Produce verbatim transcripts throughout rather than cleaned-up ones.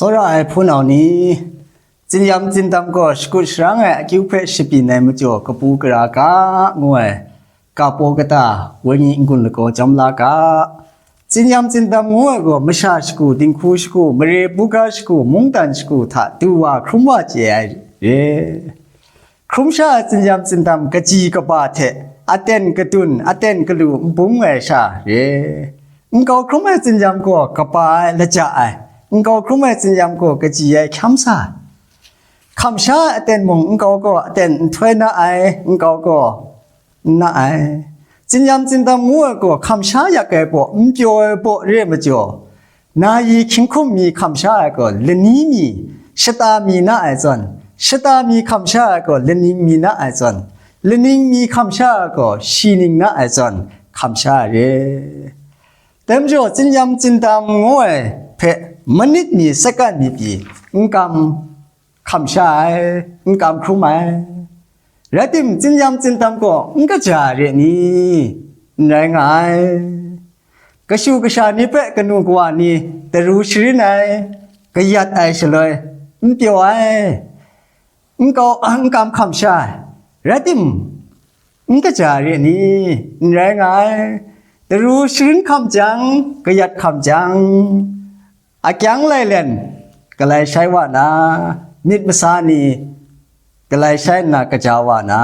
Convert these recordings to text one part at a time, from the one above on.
Tsawra ai hpunau ni, tsinyam tsindam gaw shakut sharang ai akyu hpe shabyin ai majaw kabu gara ga ngu ai, ka paw kata, wenyi n-gun lagaw jawm la ga. Tsinyam tsindam ngu ai gaw masha shagu, dinghku shagu, mare buga shagu, mungdan shagu hta du wa hkrum wa chye ai re. Hkrum sha ai tsinyam tsindam kaji kaba hte aten kadun, aten kalu n bung ai sha re. Nkau hkrum ai tsinyam gaw kaba ai, laja ai, nkau hkrum ai tsinyam gaw kaji ai hkyam sa ai. Hkam sha ai aten mung nkau gaw aten nhtoi na ai, nkau gaw n na ai. Tsinyam tsindam ngu ai gaw hkam sha yak ai baw, n pyaw ai baw re ai majaw, nayi hkying hkum mi hkam sha ai gaw lani mi, shata mi na ai zawn, shata mi hkam sha ai gaw laning mi na ai zawn, laning mi hkam sha ai gaw shi ning na ai zawn hkam sha ai re. Dai majaw, tsinyam tsindam ngu ai hpe manit mi, sakan mi pyi n kam hkam sha ai, n kam hkrum ai. Rai tim, tsinyam tsindam gaw n kaja re ni? N rai nga ai. Kashu kasha ni hpe kanu kawa ni taru sharin ai, kayat ai shaloi, n pyaw ai, n kau, n kam hkam sha ai. Rai tim, n kaja re ni? N rai nga ai. Taru sharin hkam jang, kayat hkam jang, akyang lailen galai shai wa na, myit masa ni galai shai nna kaja wa na,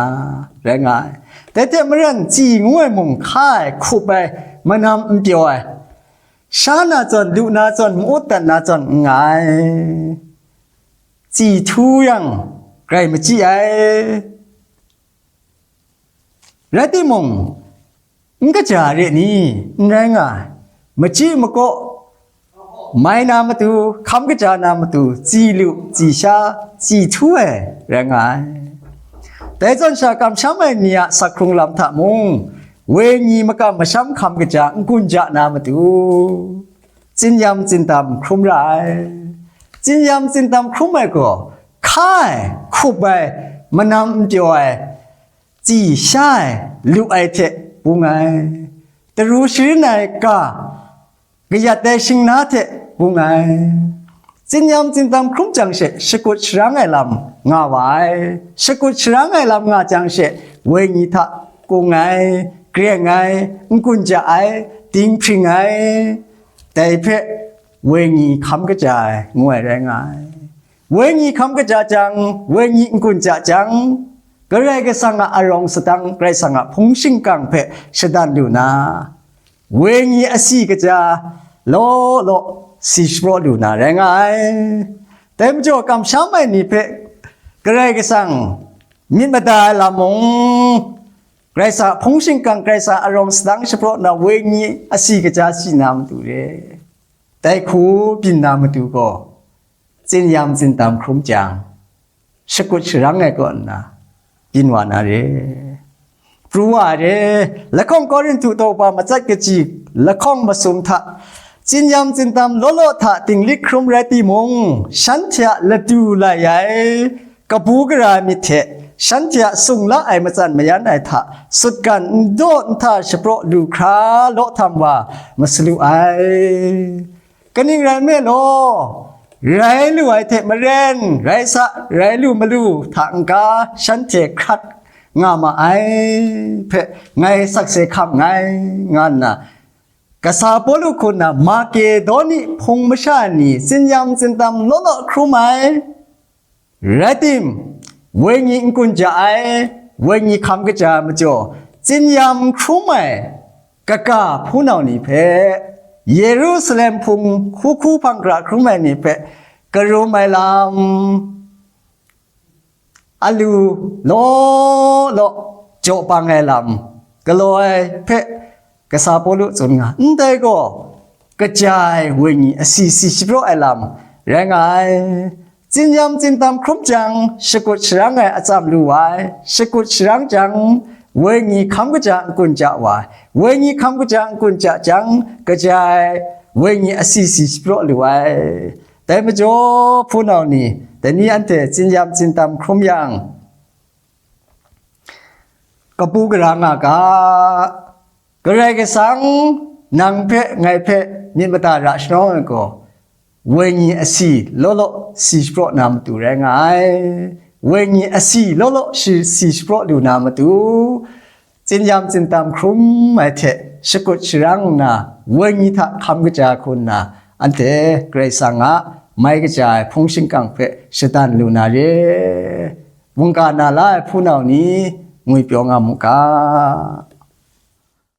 rai nga ai. Dai hte maren, tsi ngu ai mung hka ai, hkup ai, manam n pyaw ai, sha na zawn, lu na zawn, ma-ut dat na zawn n nga ai. Tsi htu yang, grai machyi ai. Rai timung, n kaja re ni? N rai nga ai. Machyi makaw mai na matu, hkam kaja na matu, tsi lu, tsi sha, tsi htu ai rai nga ai. Dai zawn sha, kamsham ai ni a sak hkrung lam hta mung, wenyi makam masham hkam kaja n-gun ja na matu, tsinyam tsindam hkrum ra ai. Tsinyam tsindam hkrum ai gaw, hka ai, hkup ai, manam n pyaw ai, tsi sha ai, lu ai hte bung ai, taru sharin ai ga, kayat ai shingna hte bung ai. Tsinyam tsindam hkrum jang she, shakut sharang ai lam nga wa ai. Shakut sharang ai lam nga jang she, wenyi hta kung ai, greng ai, n-gun ja ai, dinghpring ai, dai hpe wenyi hkam kaja ai, ngu ai rai nga ai. Wenyi hkam kaja jang, wenyi n-gun ja jang, Karai Kasang a arawng sadang, Karai Kasang a hpung shingkang hpe shadan lu na, wenyi asi kaja law law si shapraw lu na rai nga ai. Dai majaw, kamsham ai ni hpe Karai Kasang myit mada ai lam mung, Karai Kasang a hpung shingkang, Karai Kasang a arawng sadang shapraw na wenyi asi kaja si na matu re. Dai hku byin na matu gaw, tsinyam tsindam hkrum jang, shakut sharang ai kaw nna byin wa na re. Pru wa ai re, lahkawng Korinhtu daw ba matsat kaji lahkawng masum hta, tsinyam tsindam law law hta dinglik hkrum rai timung, shanhte a ladu lai ai kabu gara ai myit hte, shanhte a sung la ai matsan mayan ai hta, sutgan n daw n hta shapraw lu hkra law htam wa masalu ai. Kaning rai nme law, rai lu ai hte maren, rai sa, rai lu malu hta n-ga, shanhte hkrat nga ma ai hpe ngai sakse hkam nngai, nga nna, kasa Pawlu hku nna Makedoni hpung masha ni tsinyam tsindam law law hkrum ai. Rai tim, wenyi n-gun ja ai, wenyi hkam kaja ai majaw, tsinyam hkrum ai kaga hpunau ni hpe, Yerusalem hpung hku hku hpang hkra hkrum ai ni hpe karum ai lam, alu law law jaw bang ai lam galaw ai hpe kasa Pawlu tsun nga, ndai gaw kaja ai wenyi asi si shapraw ai lam rai nga ai. Tsinyam tsindam hkrum jang, shakut sharang ai atsam lu wa ai, shakut sharang jang, wenyi hkam kaja n-gun ja wa ai, wenyi hkam kaja n-gun ja jang, kaja ai wenyi asi si shapraw lu ai. Dai majaw, hpunau ni, dai ni anhte tsinyam tsindam hkrum yang, kabu gara nga ga, Karai Kasang nang hpe, ngai hpe myit mada ra shanawng ai gaw, wenyi asi law law si shapraw na matu rai nga ai. Wenyi asi law law shi si shapraw lu na matu, tsinyam tsindam hkrum ai hte shakut sharang nna, wenyi hta hkam kaja hku nna, anhte Karai Kasang a mai kaja ai hpung shingkang hpe shadan lu na re. Mungga na la ai hpunau ni ngwipyaw nga mu ga.